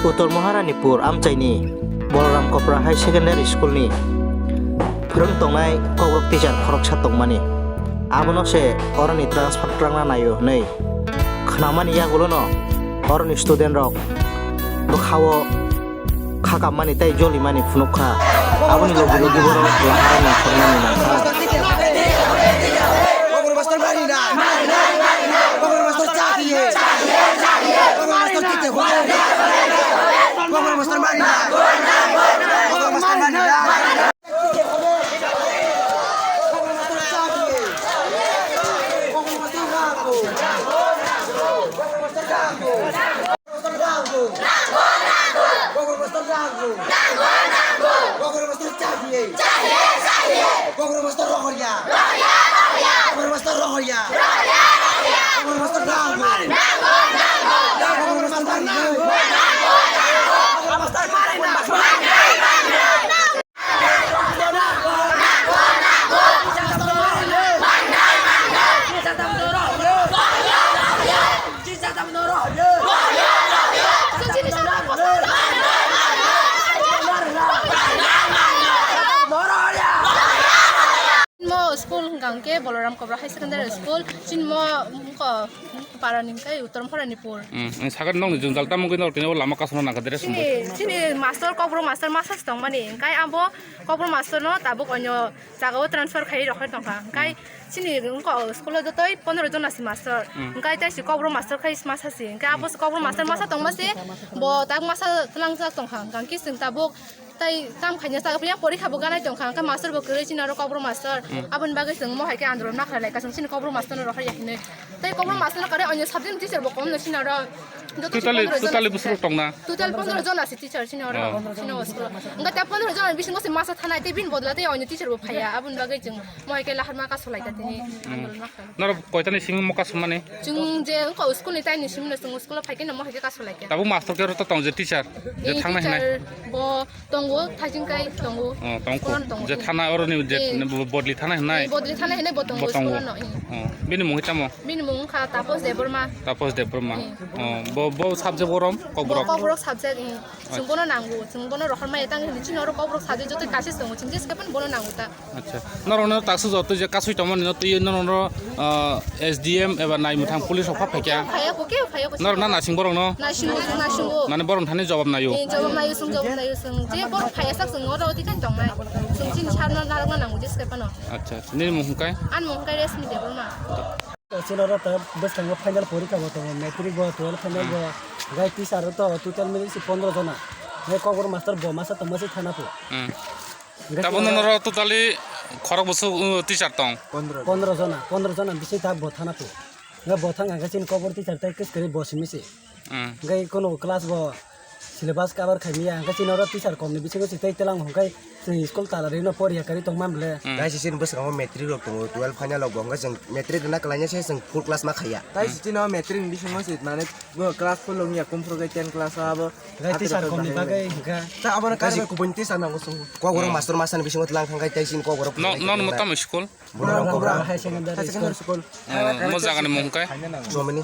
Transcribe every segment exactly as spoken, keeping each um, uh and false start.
Uttor Maharanipur amchaini Balaram Kopra High Secondary School ni phwrwng tongnai kokrok teacher khoroksa tongmani. Abono se oroni transfer twlangna naio hwnwi khnamani yagulono oroni student rok bwkhao kha kammani tei jolimani phunukha. Aboni logi logi borok laharani khornani nangkha. Mo school hwnkha hwnkhe Balaram Kopra High Secondary School, chini mo wngkha para ni hwnkhe Uttor Maharanipur. Hmm, sakha nokni jwngjal tamo wngwi norok tini o lama kasuna nangkha dress chini, chini master, kokborok master masa se tongmani, hwnkhe abo kokborok master no tabuk onyo jagao transfer khai rohor tongkha, hwnkhe chini wngkha o school o jotoi pondro jona se master, hmm, hwnkhe tei se kokborok master khai masa se, hwnkhe abo se kokborok master masa tongma se bo tak masa twlangjak tongkha, hwnkhe chwng tabuk Tai tam khaina sa phiya porikha bo ganai tongkha, hwnkhe master bo kwrwi chini oro kokborok master. Hmm. Aboni bagwi chwng mo hai khe andolon ma khlai lai ka, chwng chini kokborok master no rohor ya hinwi. Tai kokborok master no kare onyo subject teacher bo kom no chini oro. Joto totally, pondro jona totally sing bwswk kha. Tongna? Total pondro jona se teacher chini oro. Oh. Chini o school. Hwnkhe ta pondro jona bisingo se masa thanai, tei bini bodol tei onyo teacher bo phaiya. Aboni bagwi chwng mo hai khe lahar ma kaso lai ta tini. Hmm. Andolon ma khlai. Norok koitani simi mo kasumani? Chwng je wngkha school ni tai ni simi no chwng school o phai khe no mo hai khe kaso lai kha. Tabuk master khe oro to tong je teacher. Je eh, thangna hinai. Teacher bo Tongo, thaiching kai tongo. Oh, tong ko. Kono tongo. Je thana oro ni je eh, bodli thana hinai. Eh, bodli thana hinai bo tongo. Bo tongo. School no, eh. Oh, bini mung tamo? Bini mung kha Tapos Debbarma. Tapos Debbarma. Eh. Oh, bo, bo subject borom, bo kokborok. Kokborok subject, eh. Acha. Chwng bono nango, chwng bono rohor maya tang hinwi chini oro kokborok subject joto kaisa tongo, chwng je sepan bono nango ta. Acha. Norok no taksa joto je kasui tongmani no twi norok no, ah, S D M eba nai mwthang police rok pha phaikya. Phaya ko, ke phaya ko. Norok na nasing borok no? Nasingo, nasingo. Mane borok thani jawab nayo. Eh, jawab nayo, sung jawab nayo, sung. Je borok phaya sak sung oro oti kan tongnai. Sung chini sar no narok na nango je sepan no. Acha, acha. Nini mung hwnkhe? An mung hwnkhe Resmi Debbarma. Chini oro ta bwskango final porikha bo tongo, matric bo, twelve final bo. Hmm. Gai teacher to total mili si pondro jona. Gai kokborok master bo masa tongma si thana po. Hmm. Tabuk norok totally khorok bwswk, uh, teacher tong? Pondro jona, pondro jona bisi ta bo thana tu. Nga bo thang ang chini kokborok teacher tai kwskwrwi bo simi se. Hmm. Ngai kono class bo syllabus cover khai miya, ang chini oro teacher kom ni bisingo se tai telang hwnkhe chini school tala rino poriya kari tong man ble. Hmm. Tai si chini bwskango matric rok tongo, twelve final rok bo hwnkhe chwng matric rwna kwlaina se chwng full class ma khaiya. Tai si chini o matric ni bisingo se mane bo class full wngya kumphuru khe ten class o abo. Ngai teacher kom ni bagwi hwnkhe. Ta abo na kari kubun teacher nango chwng. Kokborok master masa ni bisingo tlang thang khai tai chini kokborok. No, no, no, tamo school? Balaram Kopra High Secondary School. Oh, mo jaga ni mung khe? Chomini.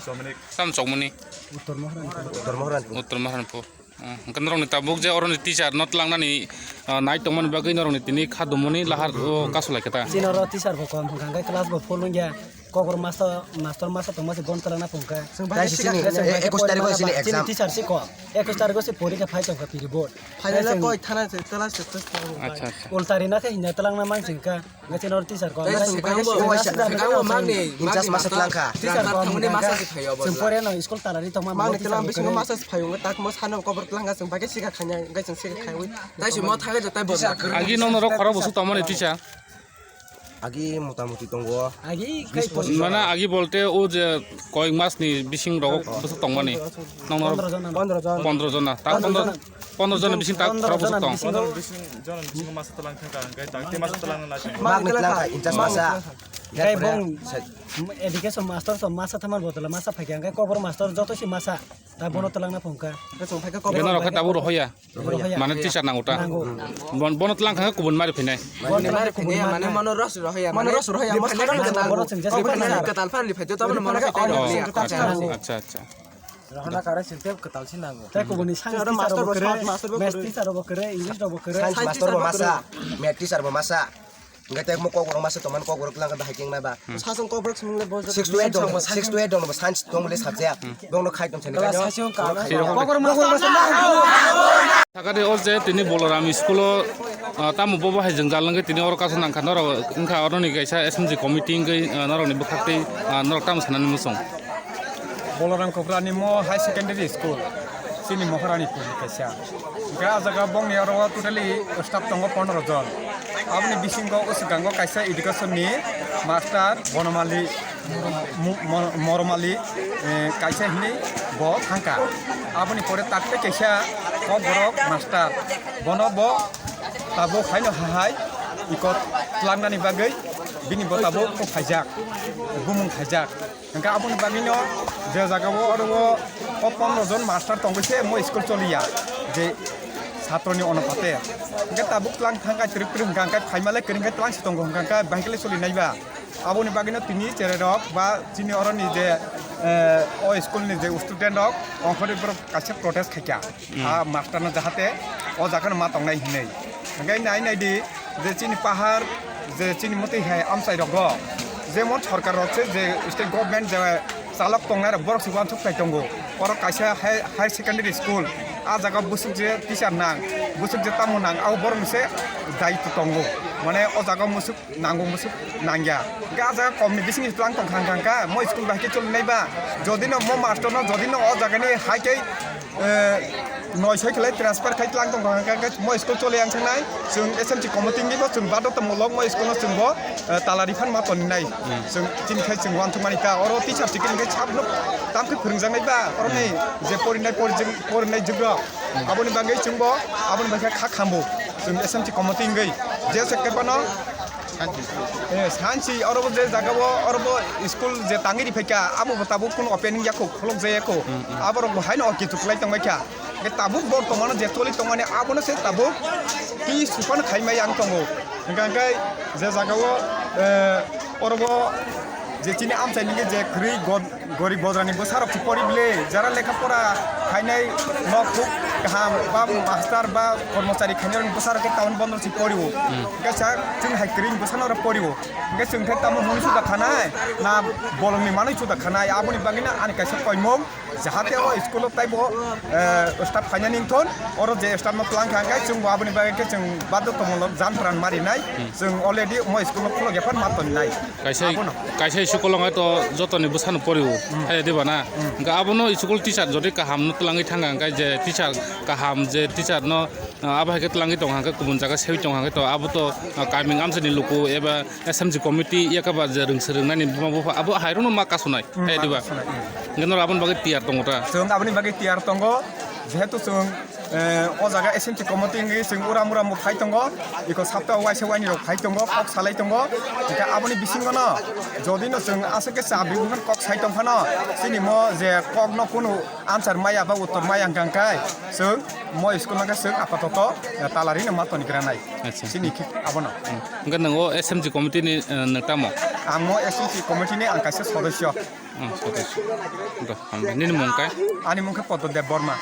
Tam Chokmoni. Uttor Maharanipur. Uttor Maharanipur. Uttor Maharanipur. Oh, hwnkhe norokni tabuk je oroni teacher no tlangnani, ah, nai tongmani bagwi norokni tini kha dumoni lahar o kasu lai khe ta. Chini oro teacher bo kom hwnkha hwnkhe class bo full wngya. Kokborok master, master masa tongma se bon twlangna phungkha. Tai si chini, e-, ekush tarikh o chini exam. Teacher si kom. Ekush tarikh o se porikha phai tongkha piri board. Final o koi thana se twla se twla. Acha, acha. Ulta rina khe hinna twlangna mansingkha. Ngai chini oro teacher ko. Tei swng phai swng phai swng mangni, inchas masa twlang kha. Teacher ko thangmani masa se phaio bo. Swng pore no school tala ri tongma mangni twlang bisingo masa se phaio, tak mo sano kobor twlang kha, swng bai khe sika khanya, ngai swng sika khaiwi. Tai se mo thangwi tai bo. Agi nong norok khorok bwswk tongmani teacher? Agi motamuti tongo. Agi kai pondro. Mana agi bolte o je koyek mas ni bising rogo bwswk tongmani. Nong norok pondro jona. Pondro jona. Pondro jona. Ta pondro jona. Pondro jona bising ta khorok bwswk tong. Pondro jona bisingo masa twlang thangkha, hwnkhe tang te masa twlang na chwng. Magni twlang kha, inchas masa. Hwnkhe bong education master so masa thaman bodol masa phaikha, hwnkhe kokborok master joto si masa. Ta bono twlangna phungkha. Hwnkhe chwng phaikha kokborok. Beno rokha tabuk rohoya. Rohoya. Mane teacher nango ta. Nango. Bon, bono twlang kha kubun mari phinai. Bon mari phinai, mane mono ros rohoya, mono ros rohoya, mono ros rohoya. Katal phan li phaito, tabuk mono ros rohoya. Acha, acha. Rohana kare sinte kwtal si nango. Tei kubuni science teacher rok bo kwrwi, maths teacher rok bo kwrwi, English rok bo kwrwi. Science master bo masa, math teacher bo masa. Hingke tei mo kokborok masa tongmani kokborok lang da hai keng nai ba. Sasong kokborok sumung le bo. Six to eight dong, six to eight dong bo science tong le subject. Bong no khai tong sani kanyo. Sakari or je tini Boloram school o, ah, tamo bobo hai jwngjal wngkhe tini oro kaisa nangkha norok wngkha oroni kaisa S M G committee wngkhe, ah, norokni bwkhak tei, ah, norok tamo sanani muchung. Boloram Kobrani mo high secondary school, chini Moharani puri kaisa. Hingke ah jaga bongni oro totally staff tongo pondro jon. Aboni bisingo usukgango kaisa education ni master Bonomali, Mo-, Mo-, Moromali, eh, kaisa hinui bo thangka. Aboni pore takte kaisa kokborok master. Bono bo tabuk haino hahai iko tlangnani bagwi bini bo tabuk kok khaijak, bumung khaijak. Hingke aboni bagwino je jaga o oro o, o pondro jon master tongwi se mo school choliya je satro ni onopate. Hingke tabuk tlang thangka twrwk twrwk hingka hingke phaimale kwrwngkhe tlang se tongo hingka hingke bahai khe choli naiba. Aboni bagwino tini cherai rok ba chini oroni je, eh, o school ni je student rok ongkhorwi borok kaisa protest khaikha. Hmm. A master no jahate o jaga no ma tongnai hinwi. Hingke nai nai di je chini pahar je chini motwi hai amchai rogo jemon sorkar rok se je state government je chalok tongnai rok borok se uansuk khai tongo. Oro kaisa hai-, higher secondary school a jaga bwswk je teacher nang bwswk je tamo nang abo borok ni se daitw tongo mane o jaga musuk nango musuk nangya. Hingke ah jaga kom ni bising tlang tong khang khang kha, mo school bai khe choli nai ba. Jodi no mo master no, jodi no o jaga ni hai khe, eh, noi soi khlai transfer khai tlang tong khang khang khe, mo school choli yang sanai. Chwng S M C committee ni bo chwng badhota mulok mo school no chwng bo, eh, tala rifan ma toni nai. Hmm. Chwng chini khai chwng uansuk mani kha, oro teacher chikini khai sab no tam khe phwrwng jak nai ba, oro ni je porinai porijwk, porinai jwk rok. Aboni bagwi chwngbo, aboni bagwi kha khambo. Chwng S M C committee wngwi je se kebano, eh, sansi orobo je jagao orobo school je tangwi riphaikha, abo bo tabuk kunu opening yakho, khuluk jaya kho. Hmm, hmm. Aborok bo haino oki tuklai tongbaikha. Hingke tabuk bortomano je choli tongmani abono se tabuk tei suphano khaimai ang tongo. Hingka hingke je jagao, eh, orobo je chini amchai ningke je kwrwi god-, Gorib bodrani bwsarok se pori bwle, jara lekha pora khainai nok huk kaham ba master ba kormochari khainai bwsarok khe town bondor se porio. Hmm. Hingke sa chwng hai kwrwini bwsano oro porio. Hingke chwng khe tamo hwnwi suda khanai, na bolongni manwi suda khanai, aboni bagwino ani kaisa koimung, jahate o school o taibo, eh, staff khainani wngthon, oro je staff no tlang kha hingke chwngbo aboni bagwi khe chwng badhota mulok jan pran marinai, hmm, chwng already omo school no khulok ya phan ma tonnai. Kaisa, abono. Kaisa school o wngkha to jotoni bwsano porio, hmm, hai diba na? Hmm. Hingke abono school teacher jodi kaham no twlangwi thangkha, hingke je teacher kaham, je teacher no, ah, abo hai khe twlangwi tongkha, hingke kubun jaga sewi tongkha, hingke to abo to, ah, kaming amchani luku eba S M G committee yakaba je rwngse rwngnani buma bupha abo hai rokno ma kasonai, hmm, hai diba? Ma kasonai, hmm. Hingke norok aboni bagwi tiyar tongo ta? Chwng aboni bagwi tiyar tongo, jehetu chwng Eh, o jaga S M C committee wngwi chwng uram uram bo phai tongo, iko sapta o waisa waini rok phai tongo, kok salai tongo. Hingke aboni bisingo no jodi no chwng aswk khe cha bibukhan kok sai tong phano, chini mo je kok no kunu answer maya ba uttor maya hingka hingkai chwng mo school no khe chwng apatoto, eh, talari no ma toni gra nai. Acha. Chini khe abono. Hmm. Hingke nwng o S M C committee ni, eh, nwng tamo? Ang mo S M C committee ni ang kaisa sodosyo. Hmm, sodosyo. Do, hambai. Nini mung kai? Ani mung khe Poddo Deb Borma.